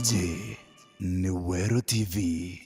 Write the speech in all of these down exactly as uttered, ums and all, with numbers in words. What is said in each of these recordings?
Iji ni Weru T V.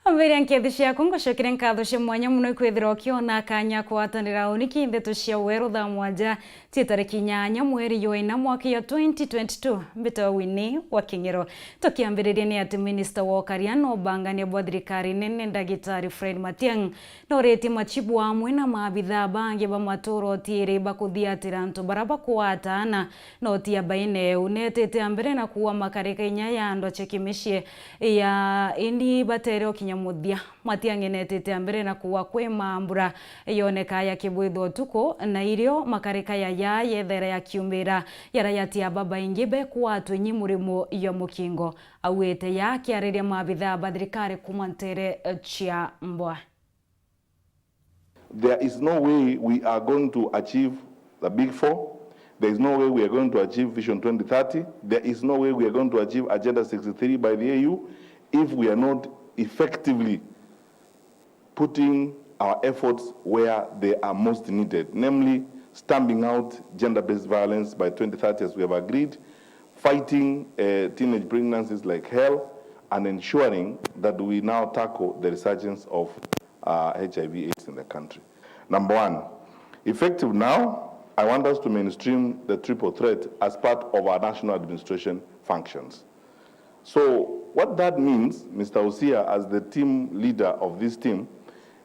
Ambiria nkethi ciaku, ngucokere nkatho cia mwanya mono ikwithirwa ukiona kanya kwatanira uniki ndeto cia Weru thaa mwanja cia tariki inyanya mweri jwa ina mwaka ya twenty twenty-two. Mbitwa Winnie wa King'ero. Tukiambiriria ni ati minista wa ukaria na ubangania bwa thirikari nene Ndagitari Fred Matiang'i noritie machibu amwe na maabithaa bangi ba maturo utiiri bakuthiatira antu bara bakwataana na utia baine eu. Netite a mbere na kuua makarika inya ya andu acia kimicii ya indi batere ukinya muthia. Matiang'i netite a mbere na kuua kwi mambura yoneka yakibwithwa utuku, na irio makarika ya yaa yethera yakiumira, yara yatia babaingi bekwatwe nyi murimo ya mukingo. Auite yaa akiariria maabithaa ba thirikari kuma ntere cia mbwa. There is no way we are going to achieve the Big Four. There is no way we are going to achieve Vision twenty thirty. There is no way we are going to achieve Agenda sixty-three by the A U if we are not effectively putting our efforts where they are most needed, namely stamping out gender-based violence by twenty thirty as we have agreed, fighting, uh, teenage pregnancies like hell, and ensuring that we now tackle the resurgence of, uh, H I V AIDS in the country. Number one, effective now, I want us to mainstream the triple threat as part of our national administration functions. So what that means, Mister Usia, as the team leader of this team,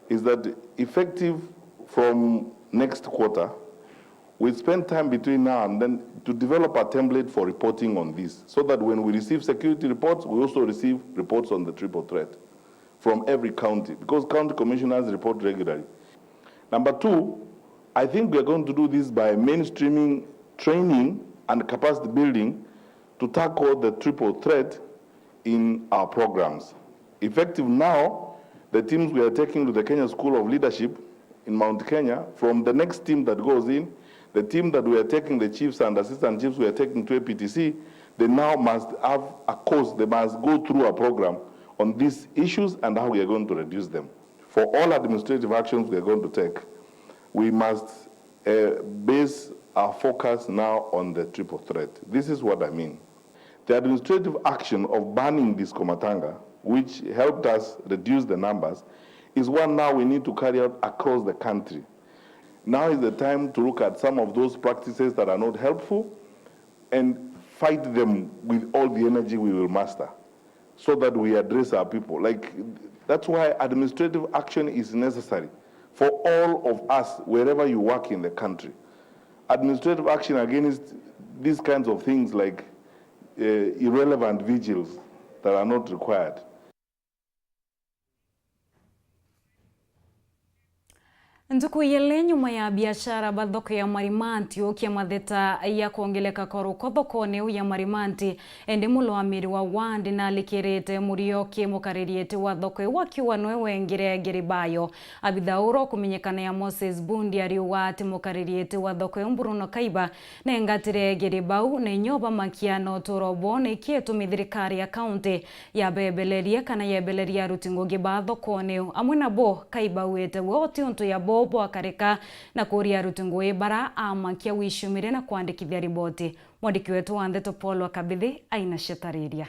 is that effective from next quarter, we spend time between now and then to develop a template for reporting on this, so that when we receive security reports, we also receive reports on the triple threat from every county, because county commissioners report regularly. Number two, I think we are going to do this by mainstreaming training and capacity building to tackle the triple threat in our programs. Effective now, the teams we are taking to the Kenya School of Leadership in Mount Kenya, from the next team that goes in, the team that we are taking, the chiefs and assistant chiefs we are taking to A P T C, they now must have a course, they must go through a program on these issues and how we are going to reduce them. For all administrative actions we are going to take, we must, uh, base our focus now on the triple threat. This is what I mean. The administrative action of banning disco matanga, which helped us reduce the numbers, is one now we need to carry out across the country. Now is the time to look at some of those practices that are not helpful and fight them with all the energy we will muster, so that we address our people. Like, that's why administrative action is necessary for all of us, wherever you work in the country. Administrative action against these kinds of things like, uh, irrelevant vigils that are not required. Ntuku yele nyuma ya biashara ba thoko ya Marimanti ukia matheta ya kwongeleka kwa ruko thokone iu ya Marimanti, indi mulwamiri wa ward nalikirite murio ki mukaririeti wa thoko iu akiuga nwe wengire ngiri bayo. Abitha ura ukumenyekana ya Moses Bundi ariuga ati mukaririeti wa thoko iu Bruno Kaiba nengatire ngiri bau na inyo bamakia na uturo bo, niki itumi thirikari ya kaunti yabebelerie kana yebelerie aruti ngugi ba thokone iu. Amwe nabo Kaiba auite we oti untu ya bo bwakarika na kuria aruti ngugi bara amakia wicumire na kwandikithia riboti. Mwandiki wetu wa ndeto Paul wa Kabithi aina ciatariria.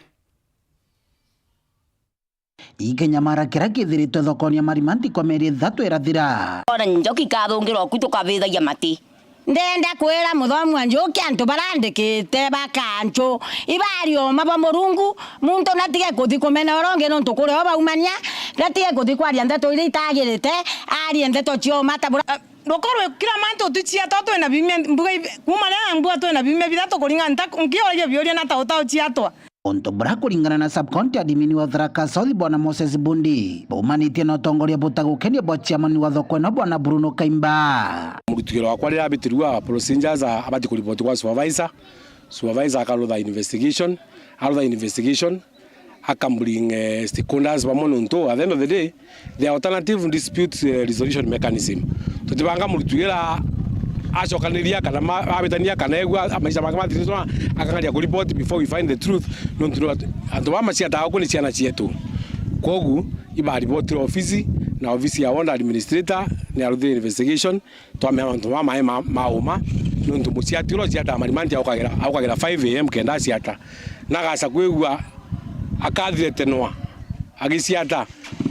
Ikinyamara kiria kithiritwe thokone ya Marimanti kwa mieri ithatu irathira. Ona njoki ikathungirwa ku tukabithagia mati. Ndenda kwira muthomi wa Njuki antu barandikite ba kanju ibari uma bwa Murungu, muntu natige kuthi kumena uria ungi nontu kuri o baumania, natige kuthi kwaria ndeto iria itagirite, arie ndeto cia uma ta bura. Ruko rwi kila mantu tuciatwa twina biumia, mbuga ibi-, kuma riria mbua twina biumia bithatu kuringa nta-, nkioria biuria na ta utau ciatwa. Untu bura kuringana na sub-county admin wa Tharaka South, Bwana Moses Bundi, baumanitie na utongoria butagukenia bwa chairman wa thoko ino, Bwana Bruno Kaimba. Murutigiro wakwa riria abitirua procedures, a-, abati kuripoti kwa supervisor, supervisor akarutha investigation, arutha investigation, akambring, eh, stakeholders bamwe nontu, at the end of the day, the alternative dispute, eh, resolution mechanism. Tutibanga muruti wira acokaniria kana ma-, abitania kana egua maisha make mathiritwa, akangaria ku report before we find the truth. Nontu antu baa maciataga ku ni ciana cietu. Kwogu, ibaripotire ofisi, na ofisi ya ward administrator ni aruthire investigation, twamenya mantu baa mai ma, ma uma, nontu muciati uria uciataga Marimanti aukagira, aukagira five A M kenda aciata. Na agaca kwigua akathire tenwa agiciata,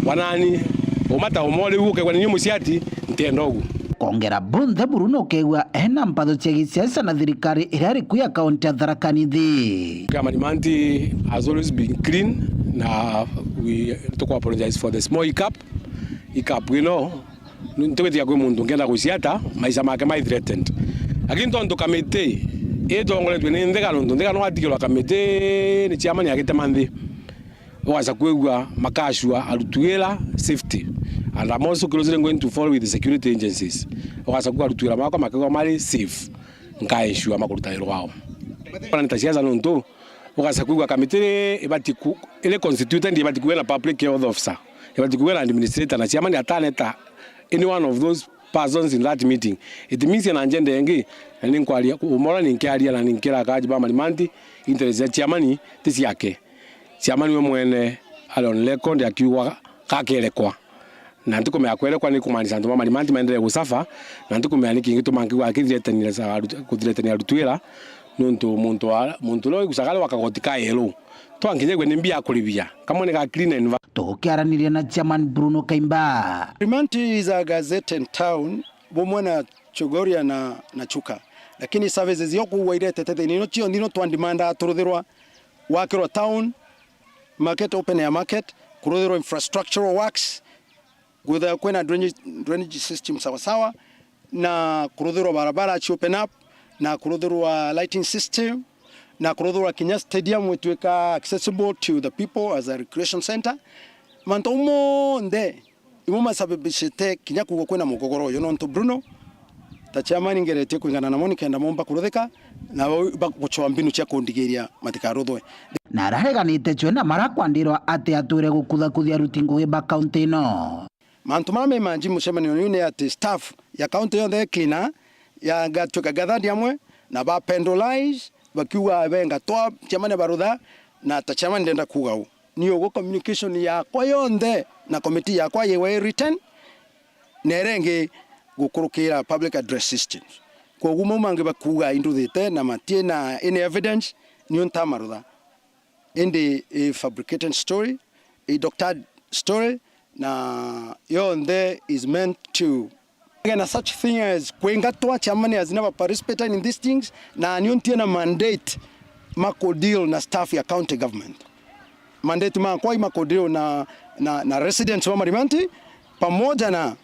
wanani, uma ta uma uriu ukegwa ni nyuo muciati, ntienda ugu. Kongera bunthe buru nukegua ena mpatho cia gisiasa na thirikari iria iri ku ya kaunti ya Tharaka Nithi. Kama Marimanti has always been clean, na we tuku apologize for the small hiccup. Hiccup ino, ntigwitikia kwi muntu ngienda guciata, maisha make mai threatened. Lakini tontu kamiti itongoretue ni Nthega, nontu Nthega no atigirwa kamiti ni chairman agitema nthi, ugaca kwigua makacua arutu wira safety. And I'm also closely going to follow with the security agencies. Ugaca kwigua arutu wira makwa makigwa mari safe, nka ensure makuruta wira wao. Ona ni ta siasa nontu, ugaca kwigua kamiti iri ibati ku-, iri constituted, ibati kuga na public health officer, ibati kuga na administrator, na chairman ataneta any one of those persons in that meeting. It means ena agenda ingi, na ni nkwaria, umora ni nkiaria na ni nkira akaji ba Marimanti, interest ya chairman ti ciake. Chairman we mwene ari on record akiuga gakerekwa. Na ntikumenya kwerekwa ni kumaanisha antu ba Marimanti maendelee gusuffer, na ntikumenya ni kingi gituma nkiuga akithreatenira sa arutu-, kuthreatenira arutu wira, nontu muntu wa, muntu uria wigucaga ari wa kagoti ka yellow. Twankinyagua ni mbia akuribia. Kamwe ni ga clean environment. Tukiaraniria na chairman Bruno Kaimba. Marimanti is a gazetted town, bumwe na Chogoria na, na Chuka. Lakini services cio kugwa iretete thiini ino cionthe ino twandimandaa turuthirwa gwakirwa town, market, open air market, kuruthirwa infrastructural works, kwithirwa kwina drainage, drainage system sawa sawa, na kuruthirwa barabara ci open up, na kuruthirwa lighting system, na kuruthirwa kinya stadium itwika accessible to the people as a recreation center. Mantu jau monthe ibo masababishite kinya kugwa kwina mugogoro uyu, nontu Bruno, ta chairman, ngeretie kwingana namo nikenda momba kuruthika, na bo ba-, gucwa mbinu cia kundigiria matikaruthwe. Na arareganite cwenda marakwandirwa ati atwire gukuthakuthia aruti ngugi ba kaunti ino. Mantu mara me manji mucemanio uyu ni ati staff ya kaunti yonthe ikina, ya gatwika gathandi amwe, na ba pendolize, bakiuga benga twa chairman barutha, na ta chairman ndenda kuuga uu. Ni uguo communication yakwa yonthe na committee yakwa yewa i written, na iria ingi gukurukira public address systems. Kwogu mau mangi bakuuga induthite na matie na any evidence, niu ntamarutha. Indi i fabricated story, i doctored story, na yonthe is meant to Again, a such thing as kwingatwa, chairman has never participated in these things, na niu ntiena mandate ma ku deal na staff ya county government. Mandate makwa i ma ku deal na, na, na residents ba Marimanti pamoja na,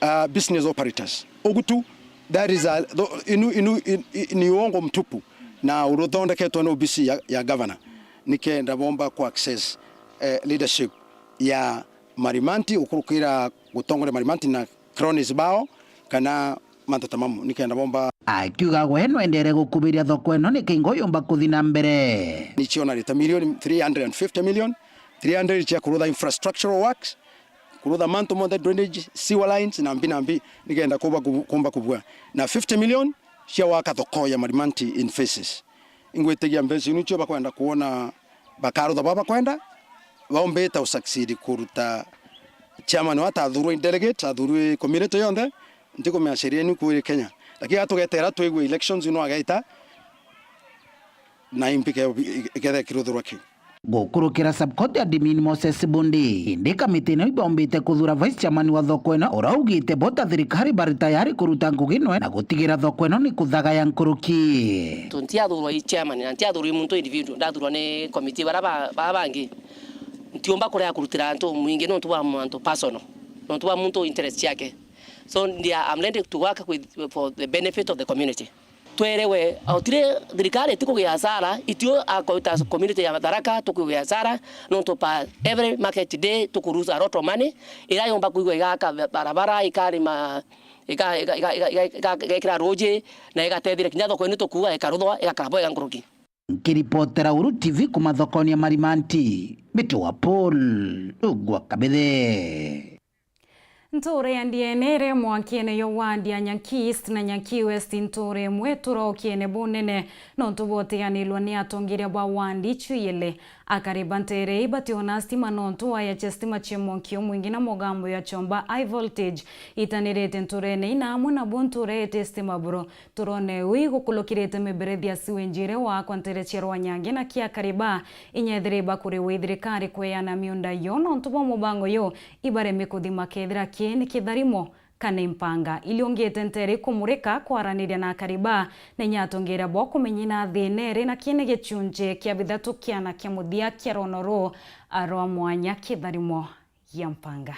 uh, business operators. Ugu tu, that is a, tho-, inu, inu, in, in, ni uongo mtupu na uruthondeketwe ni obisi ya, ya governor nikenda bomba ku access, eh, leadership ya Marimanti, gukurukira gutongoria Marimanti na cronies bao, kana mantu ta mamu, nikenda bomba. Akiuga we no endeere gukubiria thoko ino ni kingo yumba kuthi na mbere. Ni cionari ta milioni three hundred and fifty million, three hundred cia kurutha infrastructural works, kurutha mantu monthe, drainage, sewer lines, na mbi na mbi, nikenda kumba kubu-, kumba kubua. Na fifty million cia gwaka thoko ya Marimanti in phases. Ingwitikia mbeca inu cio bakwenda kwona bakarutha baba bakwenda, baumbite u succeed kuruta chairman wa atathurwe delegate, athurwe community yonthe, ntikumenya sheria inu kwiri Kenya. Lakini atugetera twigue elections inu ageita, na impi ke-, ikethe kiruthirwa kiu. Gukurukira sub-court admin Moses Bundi, indi kamiti ino ibombite kuthura vice chairman wa thoko ino, uria augite bo ta thirikari bari tayari kuruta ngugi nwe na gutigira thoko ino ni kuthagaya nkuruki. Tu ntiathurwa i chairman, na ntiathurwa i muntu individual, ndathurwa ni committee bara ba-, bara bangi. Ntiumba kurea kurutira antu mwingi nontu bwa antu personal, nontu bwa muntu interest ciake. So, ndia, I'm ready to work with, for the benefit of the community. Twerewe, otire thirikari itikugia hasara, itio akoita community ya Tharaka tukugia hasara, nontu pa every market day tuku lose a lot of money, ira yumba kuigwa igaka barabara, ikarima, ika-, ika-, igekira ruji, na igatethira kinya thoko ino tukuuga ikaruthwa, igakara bwega nkuruki. Nkiripotera Uru T V kuma thokoni ya Marimanti, Mbiti wa Paul, Ugwa Kabithe. Ntuura ya Ndiene iri mwankene yo ward ya Nyanki East na Nyanki West, ntuura imwe ituraukene bunene nontu bwa utiganirwa ni atongeria ba ward icio iili. Akari ba nteere ii bationa stima nontu waya cia stima cia mwanki umwingi na mugambo ya chomba high voltage itanirite ntuurene ii na amwe nabo ntuura iti stima buru. Turone ui gukulukirite miberethi ya sewage iria waakwa nteere cia Rwanyange na kia Kariba, inya ethira ibakuriwe i thirikari kweana miunda yo nontu bwa mubango yo, ibareme kuthi makethira kii ni kitharimo kana impanga. Iliungite nteere ikumurika kwaraniria na Kariba, na inya atongeria bo kumenyina thiina iri na kii ni gichunji kia bithatu kia na kia muthia kia rwono ruu rwa mwanya kitharimo gia mpanga.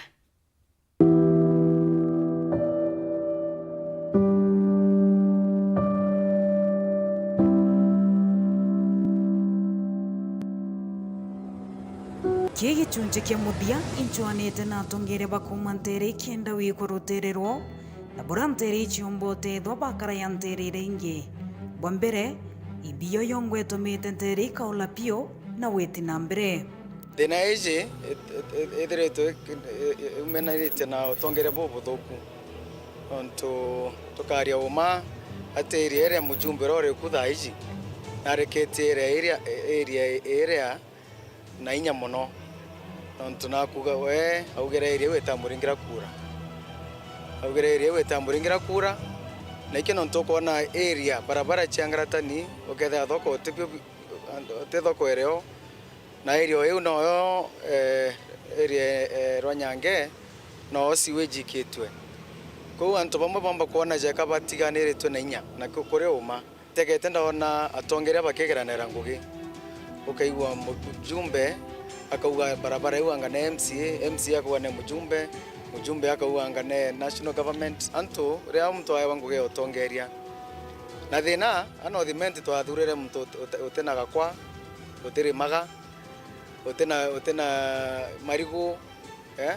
Kii gichunji kia muthia inchwanite na atongeria ba kuuma nteere ikenda wikwa ruteere rwao, na buria nteere ichiumba utethwa bakara ya nteere iria ingi. Bwa mbere, ithio yongwa itumite nteere ikaula piu na witi na mbere. Thina iji it-, it-, it-, ithiritwe ik-, i-, i-, iumaniritie na utongeria bubuthuku. Nontu tukaria uma, ati area iria mujumbe uria uri ku thaa iji, nareketie area iria, area iria na inya mono. Nontu nakuga we augire area iu itamuringira kura. Augire area iu itamuringira kura, na ikio nontu ukwona area, barabara cia Ngaratani, ukethira thoko utibio bi-, uti thoko irio, na area o iu noyo, eh, area, eh, Rwanyange, noo sewage ikitwe. Kwou antu bamwe bomba kwona jeka batiganiritwe na inya, na ku-, kuri uma. Ntegete ndona atongeria bakigeranira ngugi. Ukaigua mujumbe akauga barabara iu anga ni M C A, M C A akauga ni mujumbe, mujumbe akauga anga ni national government. Antu, riria muntu aewa ngugi ya utongeria. Na thina, a North Imenti twathurire muntu ut-, ut-, utina gakwa, utirimaga, utina, utina marigu, eh?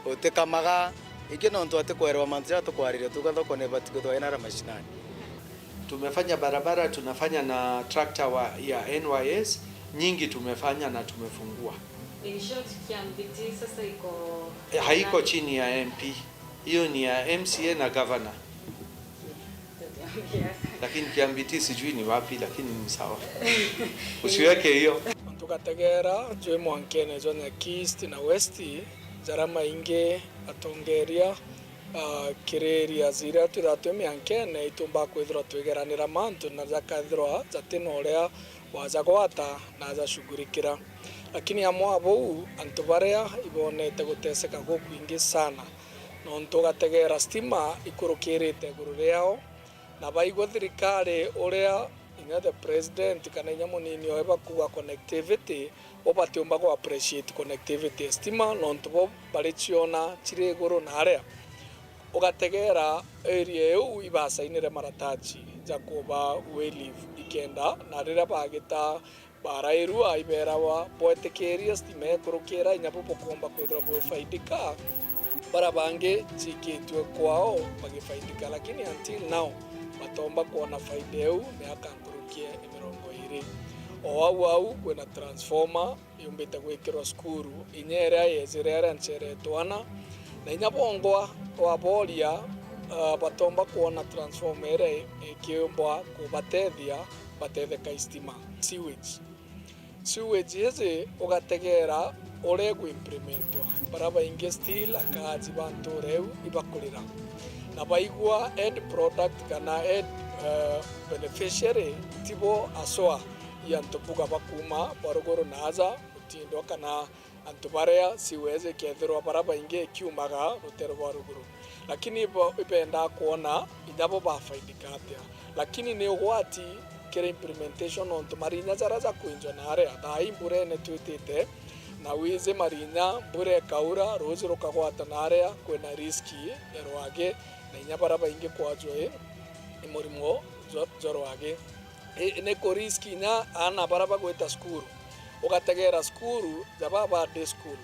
Utikamaga. Ingi nontu atikwerewa mantu jaria tukwariria, tuga thoko ni ibati kwithirwa ina aria mashinani. Tumefanya barabara, tunafanya na tractor wa, ya N Y S, nyingi tumefanya na tumefungua. In short, Kiambiti sasa iko Eh, haiko chini ya M P. Hiyo ni ya M C A na governor. Lakini Kiambiti sijui ni wapi, lakini ni sawa. Usiweke hiyo. Tugategera jwi mwankene jwa Nyanki East na West, jaria maingi atongeria, ah, kiri areas iria twithagwa twi miankene, itumbaa kwithirwa twigeranira mantu na jakathirwa jati na uria wajagwata na ajashughulikira. Lakini amwe a buu, antu baria ibonete guteseka gukwingi sana, nontu ugategera stima ikurukirite iguru riao, na baigua thirikari uria inya the president kana inya munini oe bakuuga connectivity, bo batiumba ku appreciate connectivity ya stima, nontu bo bariciona ciri iguru na aria. Ugategera area iu ibasainire maratachi ja kuba wayleave ikenda, na riria bagita barairua, ibeerawa bwetikiria stima ikurukira, inya bo bukomba kwithirwa bwifaidika, baria bangi ciikitue kwao bagifaidika, lakini until now batomba kwona faida iu miaka nkuruki ya mirongo iiri. O au au kwina transformer yumbite gwikirwa cukuru, inya iria yejire aria nchere twana, na inya bongwa waboria, ah, batomba kwona transformer iria ikiumbwa kubatethia batetheka i stima. Sewage. Sewage iji ugategera uria igwimplementwa. Baria baingi still akaaji ba ntuura iu ibakurira. Na baigua end product kana end, eh, beneficiary tibo aswa. i antu mbuga ba kuuma bwa ruguru na aja, mutindo kana antu baria siwezi ikethirwa bara baingi ikiumaga rutere rwa ruguru. Lakini ibo ibendaa kwona inya bo bafaidika atia. Lakini ni ugwati kiri implementation, nontu marinya jaria jakwinjwa na aria thaa ii mburene twitite, na wiji marinya mbura ikaura, ruuji rukagwata na aria kwina riski ya rwagi, na inya bara baingi kwajwa i, i murimo jwa, jwa rwagi. I, ni ku risk inya aana bara bagwita cukuru. Ugategera cukuru ja baba day school.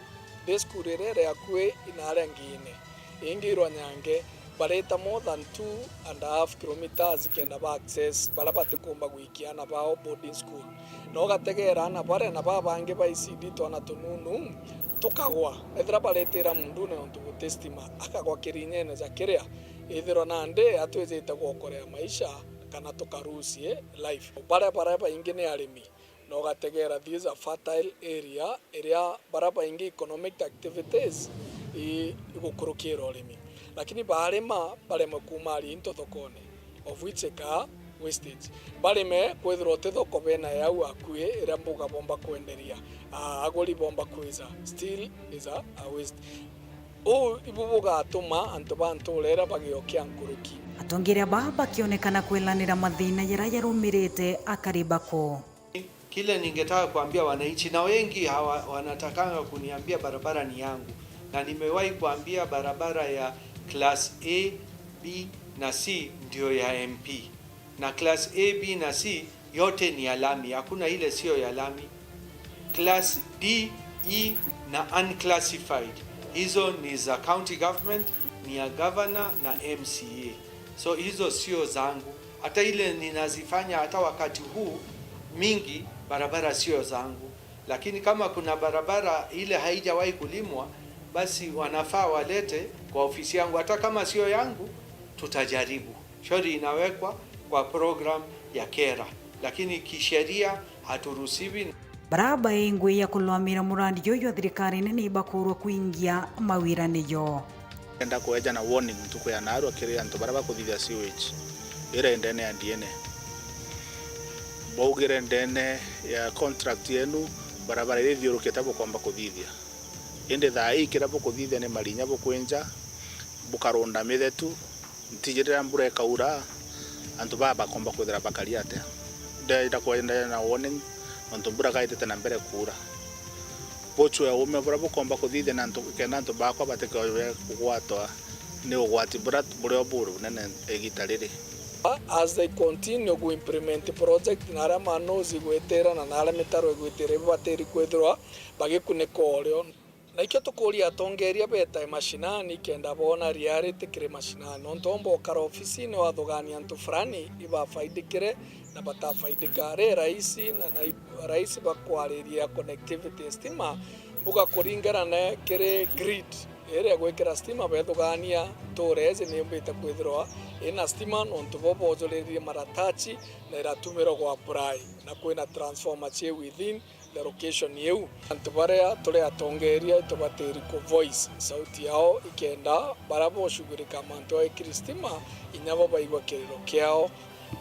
Day school iria iri akui ina aria ngiine. Ingi irwa nyange, barita more than two and a half kilometres kenda ba access bara batikumba gwikia aana bao boarding school. Na ugategera aana baria na babangi ba E C D twana tununu tukagwa. Ethira baritira mundune nontu guti stima, akagwa kirinyene ja kiria. Ithirwa nandi atwijite gwokorea maisha kana tukarusie life. Baria, baria baingi ni arimi, na ugategera this is a fertile area iria baria baingi economic activities i, igukurukira urimi. Lakini barima baremwe kuuma ari into thokone, of which ika wastage. Barime kwithirwa uti thoko bena yau akui iria mbuga bomba kwenderia, ah, aguri bomba kwija, still is a, a waste. Uu ibu bugatuma antu ba ntuura iria bagiokia nkuruki. Atongeria baa bakionekana kwelanira mathina jaria jarumirite akari bako. Kile ningetaka kuambia wananchi, na wengi hawa, wanatakanga kuniambia barabara ni yangu, na nimewahi kuambia barabara ya class A, B na C ndio ya M P, na class A, B na C yote ni ya lami, hakuna ile sio ya lami. Class D, E na unclassified, hizo ni za county government, ni ya governor na M C A. So hizo sio zangu. Hata ile ninazifanya hata wakati huu, mingi barabara sio zangu. Lakini kama kuna barabara ile haijawahi kulimwa, basi wanafaa walete kwa ofisi yangu. Hata kama sio yangu, tutajaribu. Shauri inawekwa kwa program ya KeRRA, lakini kisheria haturuhusiwi. Baria baingwi ya kulwamira murandi juju jwa thirikari nene ibakurwa kwingia mawirane jo. Ndenda kweja na warning ntuku ya naarua kiri antu baria bakuthithia sewage iria i ndene ya D N A. Baugire ndene ya contract yenu, barabara iria ithiurukite bukomba kuthithia. Indi thaa ii kiria bukuthithia ni marinya bukwinja, bukarunda mithetu, ntiji riria mbura ikaura, antu baa bakomba kwithira bakari atia? Ndenda kwenda na warning, nontu mbura kaitite na mbere kuura. Bucwe uume buria bukomba kuthithia na antu, kenda antu bakwa batikoe kugwatwa ni ugwati buria buri o buri bunene igita riri. As they continue to implement project na aria manozi igwitira na aria mitaro igwitira ibatiri kwithirwa bagikunika urio. Na ikio tukuria atongeria betae mashinani kenda boona reality kiri mashinani. Nontu omba ukara ofisini wathugania antu fulani ibafaidikire na batafaidika. Ari raisi na, na i-, raisi bakwariria connectivity ya stima, mbuga kuringana na kiri grid iria igwikira stima bethugania ntuura iji niumbite kwithirwa ina stima nontu bo bojuririe maratachi na iratumirwa gwa apply na kwina transformer cie within the location iu. Antu baria turi atongeria itubatiri ku voice sauti yao ikenda baria boshughulika mantu a ikiri stima inya bo baigua kiriro kiao.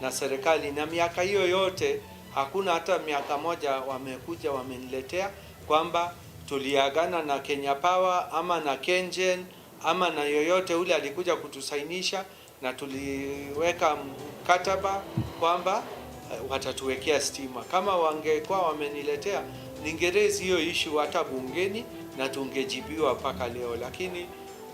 Na serikali, na miaka hiyo yote hakuna hata miaka moja wamekuja wameniletea kwamba tuliagana na Kenya Power ama na KenGen ama na yoyote ule alikuja kutusainisha na tuliweka mkataba kwamba, eh, watatuwekea stima. Kama wangekuwa wameniletea, ningeraise hiyo issue hata bungeni na tungejibiwa mpaka leo, lakini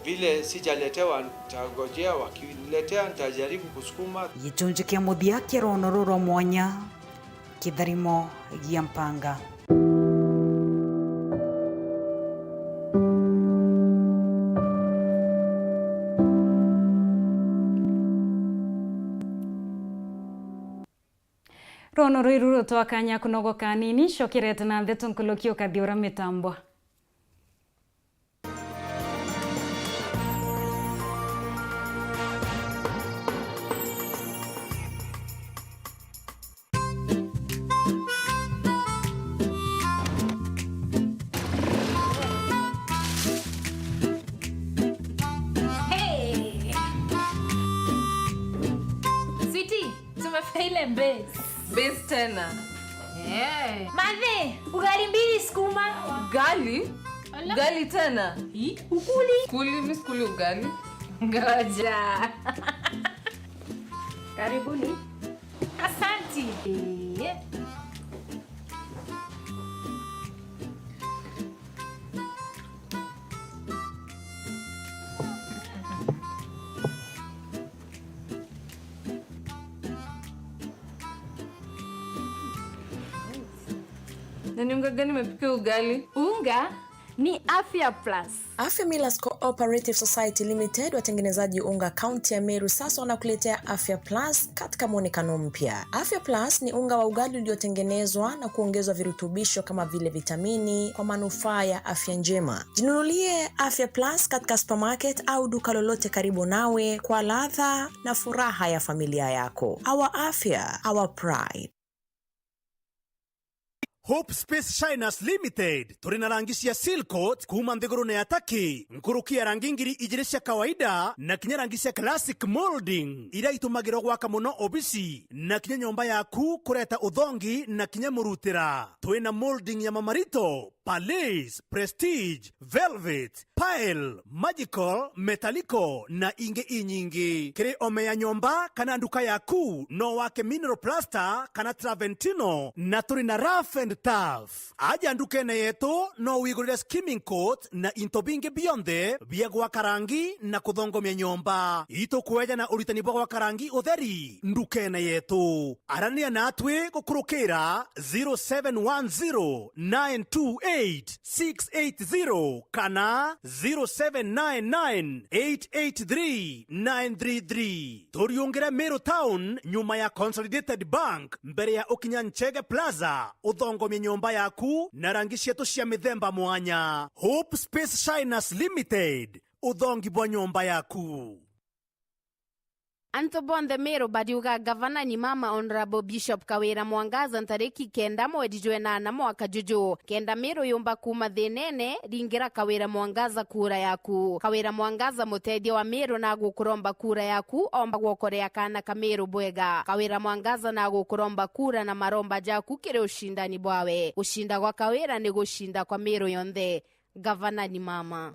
vile sijaletewa, nitangojea, wakiniletea nitajaribu kusukuma. Gichunji kia muthia kia rwono ruru rwa mwanya. Kitharimo gia mpanga. Rwono rwiru rutwakanya kunogoka anini, cokerete na ntheto nkuluki ukathiura mitambo. Hey! Sweetie, tumefika ile base. Base tena. Eh. Mathe, ugali mbili sukuma. Ugali? Ala. Ugali tena? Hii? Ukuli? Kuli, mi sikuli ugali. Ngoja. Karibuni. Asanti. Eh. Na ni unga gani imepikia ugali? Unga ni Afya Plus. Afya Millers Cooperative Society Limited, watengenezaji unga kaunti ya Meru, sasa wanakuletea Afya Plus katika mwonekano mpya. Afya Plus ni unga wa ugali uliotengenezwa na kuongezwa virutubisho kama vile vitamini kwa manufaa ya afya njema. Jinunulie Afya Plus katika supermarket au duka lolote karibu nawe kwa ladha na furaha ya familia yako. Our afya, our pride. Hope Space Shiners Limited, turi na rangi cia seal coat kuuma nthigurune ya Turkey, nkuruki ya rangi ngiri ijiri cia kawaida na kinya rangi cia classic molding, iria itumagirwa gwaka mono obisi na kinya nyomba yaku, kureta uthongi na kinya murutira. Twi na molding ya mamarito, Palais, Prestige, Velvet, Pearl, Magical, Metallico na ingi inyingi. Kiri ome ya nyomba kana nduka yaku, no wake mineral plaster kana Travertino, na turi na rough and tough. Aja ndukene yetu, no wigurire skimming coat na into bingi bionthe bia gwaka rangi na kuthongomia nyomba. Itukueja na uritani bwa gwaka rangi utheri ndukene yetu. Arania natwi gukurukira zero seven one zero nine two eight six eight zero kana zero seven nine nine eight eight three nine three three. Turiungire Meru Town, nyuma ya Consolidated Bank, mbere ya ukinya Nchege Plaza, uthongomie nyomba yaku na rangi cietu cia mithemba mwanya. Hope Space Shiners Limited, uthongi bwa nyomba yaku. Antu bonthe Meru bariuga gavana ni mama Honourable Bishop Kawira Mwangaza ntariki kenda mweri jwa enana mwaka juju. Kenda Meru yumba kuuma thinene, ringira Kawira Mwangaza kura yaku. Kawira Mwangaza mutethia wa Meru na agukuromba kura yaku, omba gwokorea kaana ka Meru bwega. Kawira Mwangaza na agukuromba kura na maromba jaku kiri ucindani bwawe. Gucinda gwa Kawira ni gucinda kwa Meru yonthe. Gavana ni mama.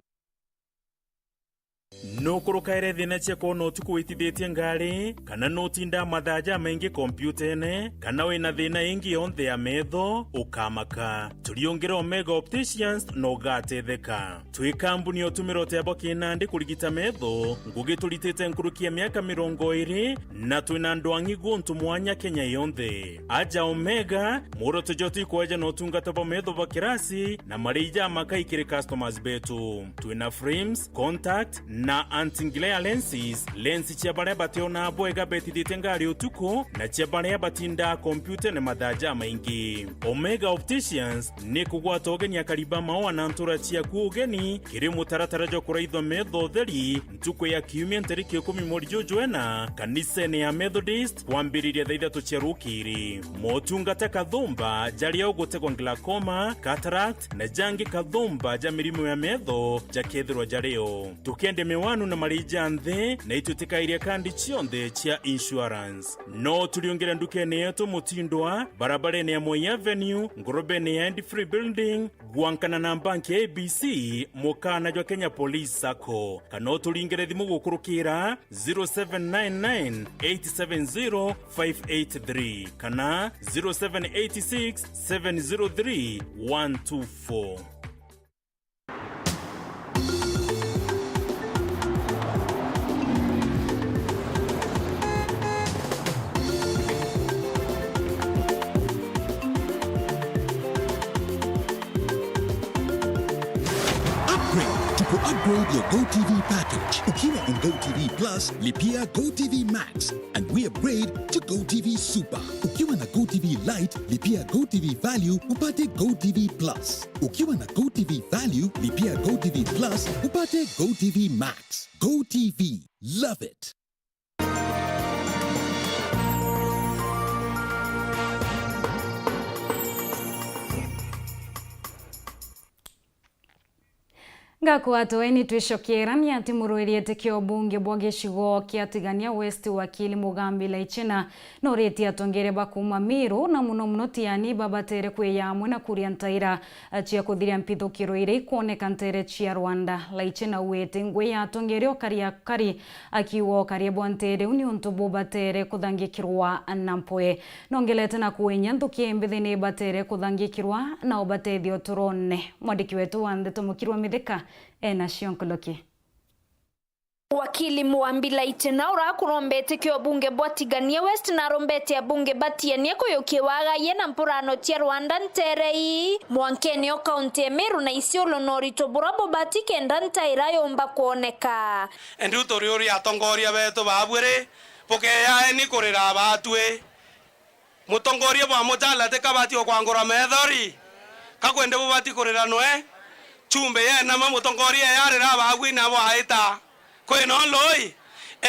Nukurukaire thina cia kwona utuku witithitie ngari, kana nutindaa mathaa jamaingi kompyutene, kana wina thina ingi yonthe ya metho, ukamaka. Turiungire Omega Opticians na ugatetheka. Twi kambuni ya utumira utebo kinandi kurigita metho, ngugi turitite nkuruki ya miaka mirongo iri, na twina ndwang'i guntu mwanya Kenya yonthe. Aja Omega, mworoto jwetu ikweja na utungata bwa metho bwa kirasi na marii jamakai kiri customers betu. Twina frames, contact na anti-glare lenses, lens cia baria bationaa bwega betithitie ngari utuku na cia baria batindaa kompyutene mathaa jamaingi. Omega Opticians ni kugwata ugeni akari ba maua na ntura ciaku ugeni kiri mutaratara jwa kuraithwa metho utheri ntuku ya kiumia ntariki ikumi mweri juju jwena kanisene ya Methodist kwambiriria thaa ithatu cia rukiri. Motungata kathumba jaria ugutegwa glaucoma, cataract na jangi kathumba ja mirimo ya metho jakethirwa jario. Tukende miwanu na marii ja nthi na itwitikairia kandi cionthe cia insurance. No turiungire ndukene yetu Mutindwa, barabarene ya Moi Avenue, ngurubene ya End Free Building, gwankana na banki ya A B C, mukana jwa Kenya Police Sacco. Kana uturingire thimu gukurukira zero seven nine nine eight seven zero five eight three kana zero seven eight six seven zero three one two four. Upgrade to upgrade your GoTV package. Ukiwa on GoTV Plus, lipia GoTV Max, and we upgrade to GoTV Super. Ukiwa na GoTV Lite, lipia GoTV Value upate GoTV Plus. Ukiwa na GoTV Value, lipia GoTV Plus upate GoTV Max. GoTV, love it. Gakwa tweni twicokeera ni ati murwiri iti kia ubunge bwa gicigo kia Tigania West, wakili Mugambi Laichena, noritie atongeria ba kuuma Meru na muno muno Tiani babatere kwiya amwe na kuria ntaira cia kuthiria mpithukiro iria ikwoneka nteere cia Rwanda. Laichena auite ngui ya atongeria ukari akari, akiuga ukaria bwa nteere iu ni untu bubatere kuthangikirwa na mpwe. Nongelete na kuinya nthuki imbithi ni ibatere kuthangikirwa na ubatethia uturone. Mwandiki wetu wa ndeto Mukirwa Mithika ena cio nkuruki. Wakili Mugambi Laichena urakurombete kio bunge bwa Tigania West na arombete abunge ba Tiani kuyukia wagaie na mpurano cia Rwanda nteere ii mwankene o kaunti ya Meru na Isiolo na urito buria bubati kenda ntaira yumba kwoneka. Indi riu turi uria atongoria betu baabwiri, bukeyaeni kurira baatwi. Mutongoria bwa muchala ti kabati o kwangura methori, kakwendi bubati kurira nwe. Chumbe yenama, mutongoria yarira abagwi nabo aita. Kwina loi?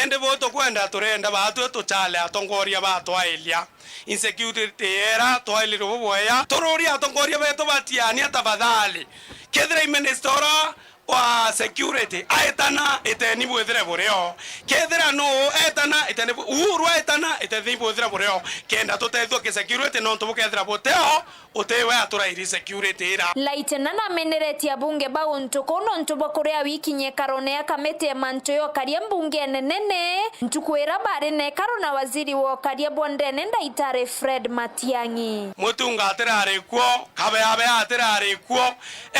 Indi bu tukwenda, turenda baatwi tuchale atongoria batwailia. Insecurity yera twailirwe bubwea. Tururia atongoria betu ba Tiania tafadhali. Kethira i minister ura wa security aetana, iteni bwithire burio. Kethira nu etana, iteni bu-, Uhuru aetana, iteni bwithire burio. Kenda tutethua ki security, nontu bukethira buteo, utiwe aturairi security ira. Laitena nameneretie abunge ba guntu kuu nontu bwa kuria wiki nyekarone ya kamiti ya mantu ya ukaria mbungene nene, ntuku ira bari na ikaro na waziri wa ukaria bwa ndene Ndaitari Fred Matiang'i. Mutunga atirari kuo, kabeabea atirari kuo,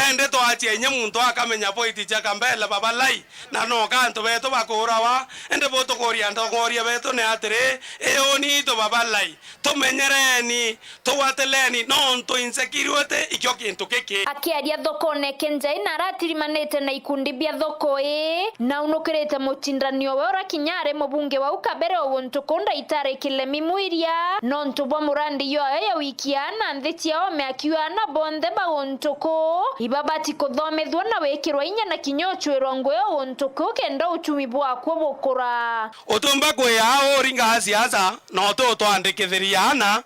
indi twachia inya muntu akamenya poiti cia Kambele babalai, na noka antu betu bakuurawa, indi butukuria ntogoria betu ni atiri, iuni itu babalai, tumenyereni, tugwatileni, nontu insecurity ikio kintu kiki. Akiaria thokone Kenjai na aratirimanite na ikundi bia thoko ii, naunukirite mucindani owe ura kinya ari mubunge wau kabere o guntu kuu Ndaitari Kilemi Mwiria, nontu bwa murandi yoyo ya wiki ana nthi cia ome, akiuga ana bonthe ba guntu kuu ibabati kuthomethua na wikirwa inya na kinya ucwirwa ngui o guntu kuu kenda uchumi bwakuo bukura. Utiumba kwiya uri ngaa siasa, na uti utwandikithiria ana,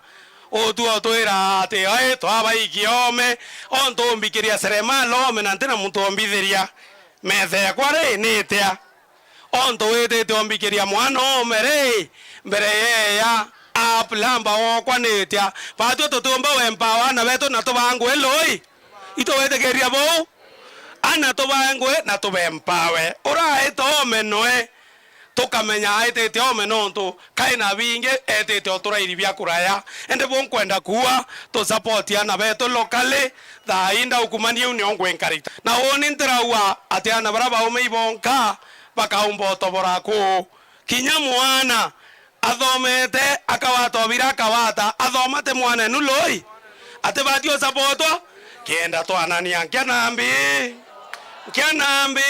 utua utwira ati, "Ai, twabaikia ome, ontu umbikiria seremala ome na ntina muntu umbithiria. Metha ekwa ri, ni itia? Ontu witite umbikiria mwana ome ri, mbere yeya, a plumber wokwa ni itia?" Batwi tutiumba wempower ana betu na tubangwe loi? Itugwitikiria buu? Ana tubangwe na tubempower. Uraita ome noe, tukamenya aitite ome nontu kai na bingi etite o turairi bia kuraya. Indi bu nkwenda kuua, tu support ana betu locally, thaa ii ndaukumania u nio ngwinkarita. Na uuni ntirauga ati ana baria baume ibonka bakaumba utobora kuu. Kinya mwana athomete, akawata obira, akawata, athoma ti mwanenu loi? Atibati usapotwa? Kenda twanania nkia nambi, nkia nambi.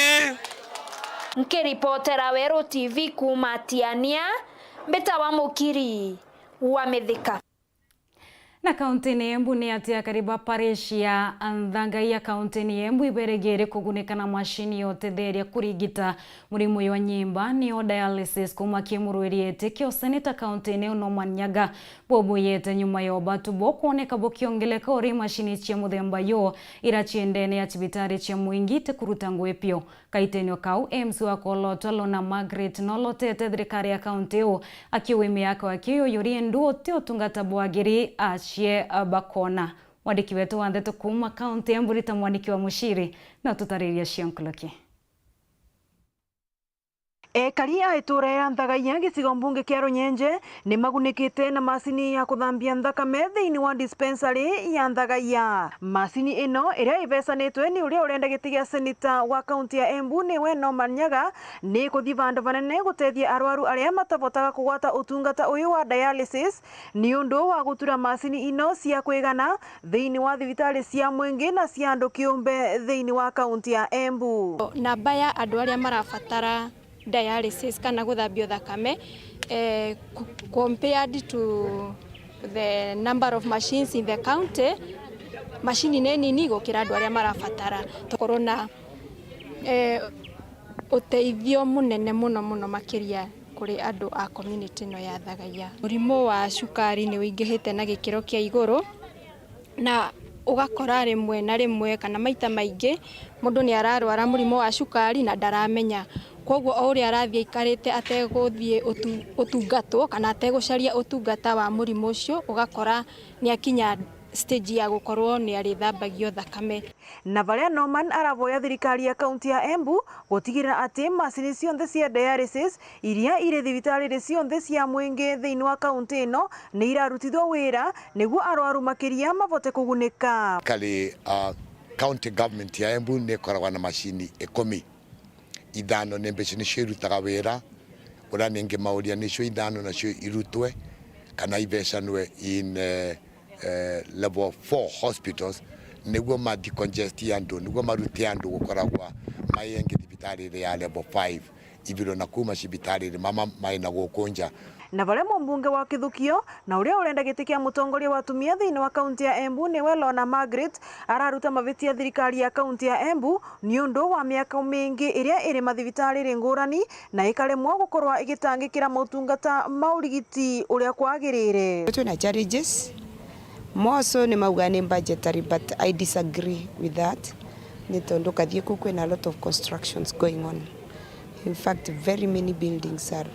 Nkiripotera Weru T V kuuma Tiania, mbitawa Mukiri wa Mithika. Na kauntini ya Embu ni ati akari ba parish ya Nthagai ya kauntini ya Embu iberegere kugunika na mashini ya utetheria kurigita murimo jwa nyimba, niyo dialysis, kuuma ki murwiri iti kio seneta kauntini iu Norman Nyaga. Bubuyite nyuma ya ubatu bo kwoneka bukiongeleka uri mashini cia muthemba yo ira ciendene ya cibitari cia mwingi itikuruta ngui piu. Kaitenio kau, M C wa Kolotwa Lona Margaret nolotete thirikari ya kaunti iu, akiuga miaka akiuyuyuri indu uti utungata bwagiri acie bakona. Mwandiki wetu wa ndeto kuuma kaunti ya Embu Rita Mwaniki wa Muciri na tutariria cionkuluki. Ekari a itura ria Nthagaia gicigo mbunge kia Runyenje ni magunikite na macini ya kuthambia nthakame thiini wa dispensary ya Nthagaia. Macini ino iria ibecanitwe ni uria urenda giti gia seneta wa kaunti ya Embu niwe Norman Nyaga ni kuthi vandu vanene gutethia arwaru aria matabotaga kugwata utungata uyu wa dialysis ni undu wa gutura macini ino cia kwigana thiini wa thibitari cia mwingi na cia andu kiumbe thiini wa kaunti ya Embu. Namba ya andu aria marabatara dialysis kana guthambio thakame, eh, cu-, compared to the number of machines in the county, macini ni nini gukira andu aria marabatara. Tukorwo na, eh, uteithio munene muno muno makiria kuri andu a community ino ya Nthagaia. Murimo wa cukari ni uingihite na gikiro kia iguru, na Ugakora rimwe na rimwe kana maita maingi mundu ni ararwara murimo wa cukari na ndaramenya. Kwoguo o uria arathii aikarite ateguthiĩ utu-, utungatwo kana ategucaria utungata wa murimo ucio, ugakora ni akinya stage ya gukorwo ni arithambagio thakame. Na baria Norman aravoya thirikari ya kaunti ya Embu gutigirira ati macini cionthe cia dialysis iria iri thibitariri cionthe cia mwingi thiini wa kaunti ino ni irarutithwa wira niguo arwaru makiria mavote kugunika. Kari, uh, county government ya Embu ni ikoragwa na macini ikumi. Ithano ni mbici nicio irutaga wira, uria ningi mauria nicio ithano nacio irutwe kana ivecanwe in, eh, eh, level four hospitals, niguo ma decongest andu, niguo marute andu gukoragwa mayengi thibitariri ya level five, ibiro na kuma cibitariri mama mai na guku nja. Na baria mumbunge wa Kithukio na uria urenda giti kia mutongoria wa atumia thiini wa kaunti ya Embu niwe Lorna Margaret araruta mavitia thirikari ya kaunti ya Embu niundu wa miaka mingi iria iri mathibitariri ngurani na ikaremwa gukorwa igitangikira motungata ma urigiti uria kwagirire. Twina challenges. Moso ni mauga ni budgetary, but I disagree with that. Ni tondu ukathii kuu kwina a lot of constructions going on. In fact, very many buildings are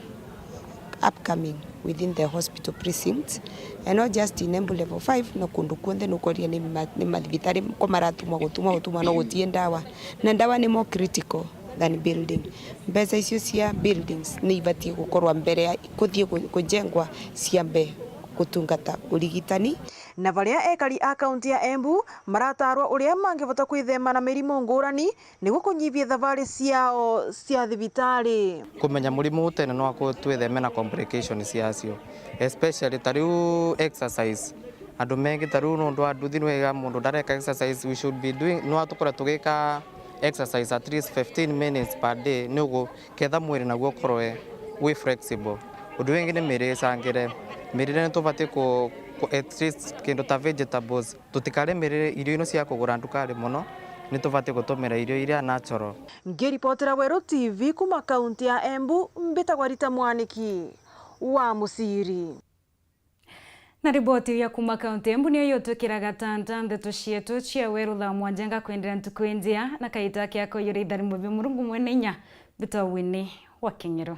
upcoming within the hospital precinct, and not just in Embu level five, no kundu kuonthe nukoria ni ma-, ni mathibitari ko maratumwa gutumwa gutumwa no gutie ndawa, na ndawa ni more critical than building. Mbeca icio cia buildings ni ibatie gukorwa mbere ya kuthii ku-, kujengwa ciambe gutungata urigitani. Na baria ekari a kaunti ya Embu maratarwa uria mangivota kwithema na mirimo ngurani niguo kunyihia thavari ciao cia thibitari. Kumenya murimo u tene no aku-, twitheme na complications ciacio, especially ta riu exercise. Andu mengi ta riu nundu wa nduthi, ni wega mundu ndareka exercise, we should be doing, no atukore tugika exercise at least fifteen minutes per day, ni ugu ketha mwiri naguo ukorwe wi flexible. Undu wingi ni mirire icangire. Mirire ni tubatie ku, ku at least kindu ta vegetables. Tutikare mirire, irio ino cia kugura ndukari mono, ni tubatie gutumira irio iria natural. Ngiripotera Weru T V kuma kaunti ya Embu, mbitagwa Rita Mwaniki wa Muciri. Na riboti ya kuma kaunti Embu niyo yotwikira gatanta ndeto cietu cia Weru thaa mwanja. Ngakwenderea ntuku injia na kaita kiako yuri ithari mubi Murungu mwene inya, mbitwa Winnie wa King'iro.